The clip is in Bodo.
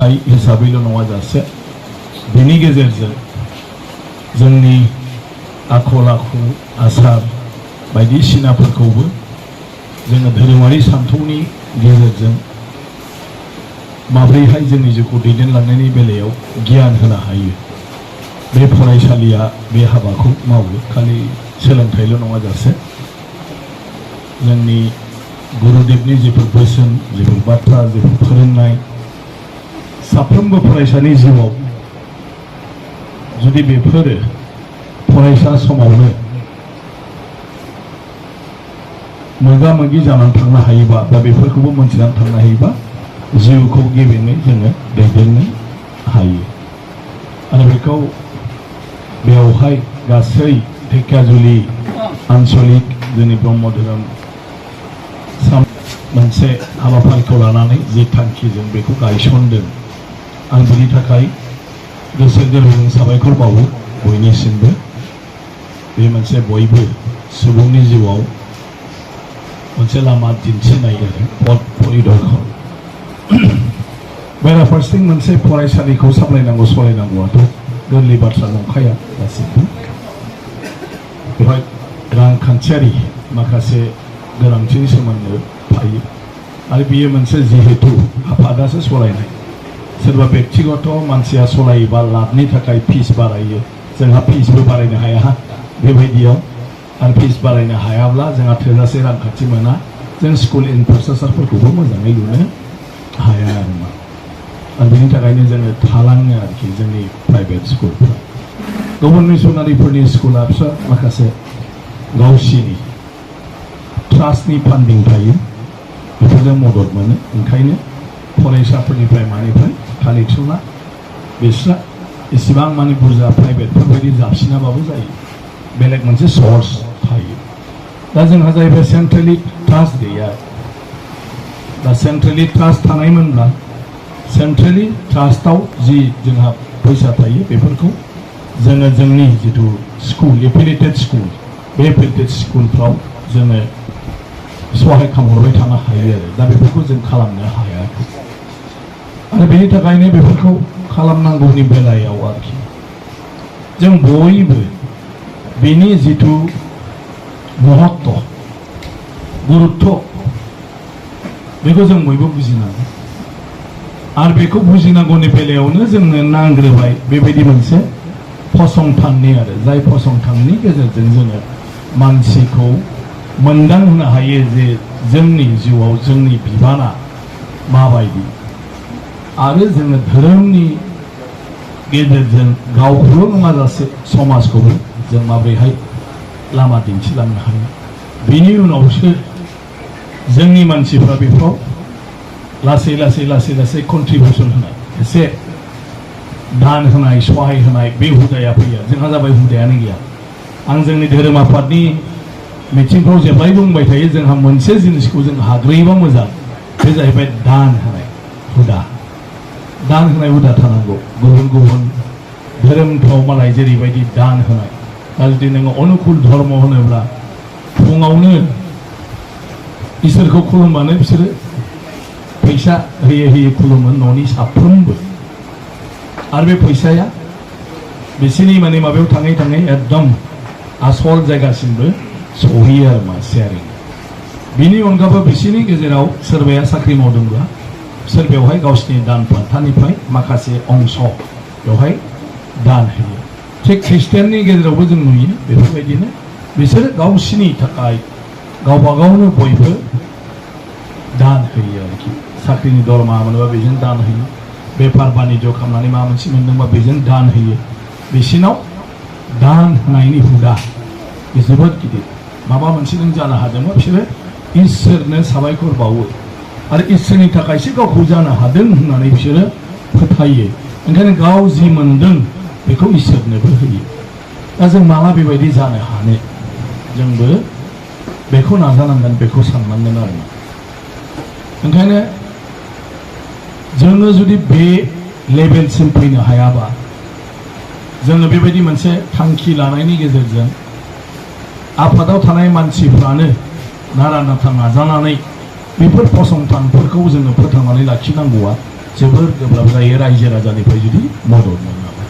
हिसाबैल' नङा जासे बेनि गेजेरजों जोंनि आखल आखु आसार बायदिसिनाफोरखौबो जोङो धोरोमारि सानथौनि गेजेरजों माब्रैहाय जोंनि जिउखौ दैदेनलांनायनि बेलायाव गियान होनो हायो बे फरायसालिया बे हाबाखौ मावो खालि सोलोंथाइल' नङा जासे जोंनि गुरुदेवनि जेफोर बोसोन जेफोर बाथ्रा जेफोर फोरोंनाय साफ्रोमबो फरायसानि जिउआव जुदि बेफोरो फरायसा समावनो मोगा मोगि जानानै थांनो हायोबा बा बेफोरखौबो मोनथिनानै थांनो हायोबा जिउखौ गेबेङै जोङो दैदेननो हायो आरो बेखौ बेवहाय गासै धेकियाजुलि आन्चलिक जोंनि ब्रह्म धोरोम मोनसे हाबाफारिखौ लानानै जे थांखिजों बेखौ गायसनदों आं बिनि थाखाय गोसो गोरबोजों साबायखर बावो बयनिसिमबो बे मोनसे बयबो सुबुंनि जिउआव मोनसे लामा दिन्थिनाय आरो पद परिदर्शन बेराफारसेथिं मोनसे फरायसालिखौ सामलायनांगौ सालायनांगौआथ' गोरलै बाथ्रा नंखाया गासैबो बेवहाय रांखान्थियारि माखासे गोनांथिनि सोमोन्दो थायो आरो बियो मोनसे जिहेतु आफादासो सालायनाय सोरबा व्यक्तिगत मानसिया सालायोबा लाबनि थाखाय फिस बारायो जोंहा फिसबो बारायनो हाया बेबायदियाव आरो फिस बारायनो हायाब्ला जोंहा थोजासे रांखान्थि मोना जों स्कुल इनफ्रास्ट्राक्चारफोरखौबो मोजाङै लुनो हाया आरोमा आरो बेनि थाखायनो जोङो थालाङो आरोखि जोंनि प्राइभेट स्कुलफ्रा गुबुन मिसनारिफोरनि स्कुला फिसा माखासे गावसिनि ट्रास्टनि फान्डिं थायो बेफोरजों मदद मोनो ओंखायनो फरायसाफोरनिफ्राय मानिफ्राय कालेक्सना बिस्रा इसेबां माने बुरजा प्राइभेटफोरबायदि जाबसिनाबाबो जायो बेलेग मोनसे सर्स थायो दा जोंहा जाहैबाय सेन्ट्रेलि ट्रास्ट गैया दा सेन्ट्रेलि ट्रास्ट थानायमोनब्ला सेन्ट्रेलि ट्रास्टआव जि जोंहा फैसा थायो बेफोरखौ जोङो जोंनि जिथु स्कुल एफिलिएटेड स्कुल बे एफिलिएटेड स्कुलफ्राव जोङो सहाय खालामहरबाय थानो हायो आरो दा बेफोरखौ जों खालामनो हाया आरो बेनि थाखायनो बेफोरखौ खालामनांगौनि बेलायाव आरोखि जों बयबो बेनि जिथु महत्व गुरुत्व बेखौ जों बयबो बुजिनांगौ आरो बेखौ बुजिनांगौनि बेलायावनो जोंनो नांग्रोबाय बेबायदि मोनसे फसंथाननि आरो जाय फसंथाननि गेजेरजों जोङो मानसिखौ मोनदांहोनो हायो जे जोंनि जिउआव जोंनि बिबाना माबायदि आरो जोङो धोरोमनि गेजेरजों गावखौल' नङा जासे समाजखौबो जों माबोरैहाय लामा दिन्थिलांनो हायो बेनि उनावसो जोंनि मानसिफ्रा बेफोराव लासै लासै लासै लासै कन्ट्रिबिउसन होनाय एसे दान होनाय सहाय होनाय बे हुदाया फैयो जोंहा जाबाय हुदायानो गैया आं जोंनि धोरोम आफादनि मिथिंफ्राव जेब्लायबो बुंबाय थायो जोंहा मोनसे जिनिसखौ जों हाग्रोयोबा मोजां बे जाहैबाय दान होनाय हुदा थानांगौ गुबुन गुबुन धोरोमफ्राव मालाय जेरैबायदि दान होनाय दा जुदि नोङो अनुकुल धर्म होनोब्ला फुङावनो इसोरखौ खुलुमबानो बिसोरो फैसा होयै होयै खुलुमो न'नि साफ्रोमबो आरो बे फैसाया बिसोरनि माने माबायाव थाङै थाङै एकदम आसल जायगासिमबो सहैयो आरो मा शेयारिं बिनि अनगाबो बिसोरनि गेजेराव सोरबाया साख्रि मावदोंब्ला बिसोर बेवहाय गावसिनि दान बान्थानिफ्राय माखासे अंश बेवहाय दान होयो थिग ख्रिस्टियाननि गेजेरावबो जों नुयो बेफोरबायदिनो बिसोरो गावसिनि थाखाय गावबा गावनो बयबो दान होयो आरोखि साख्रिनि दरमा मोनोबा बेजों दान होयो बेफार बानिज्य खालामनानै माबा मोनसे मोनदोंबा बेजों दान होयो बिसिनाव दान होनायनि हुदा जोबोद गिदिर माबा मोनसे नों जानो हादोंबा बिसोरो इसोरनो साबायखर बावो आरो इसोरनि थाखायसो गावखौ जानो हादों होननानै बिसोरो फोथायो ओंखायनो गाव जि मोनदों बेखौ इसोरनोबो होयो दा जों माला बेबायदि जानो हानो जोंबो बेखौ नाजानांगोन बेखौ साननांगोन आरो ओंखायनो जोङो जुदि बे लेभेलसिम फैनो हायाबा जोङो बेबायदि मोनसे थांखि लानायनि गेजेरजों आफादाव थानाय मानसिफ्रानो नारा नाथा नाजानानै बेफोर फसंथानफोरखौ जोङो फोथांनानै लाखिनांगौआ जोबोर गोब्राब जायो रायजो राजानिफ्राय जुदि मदद मोनाबा।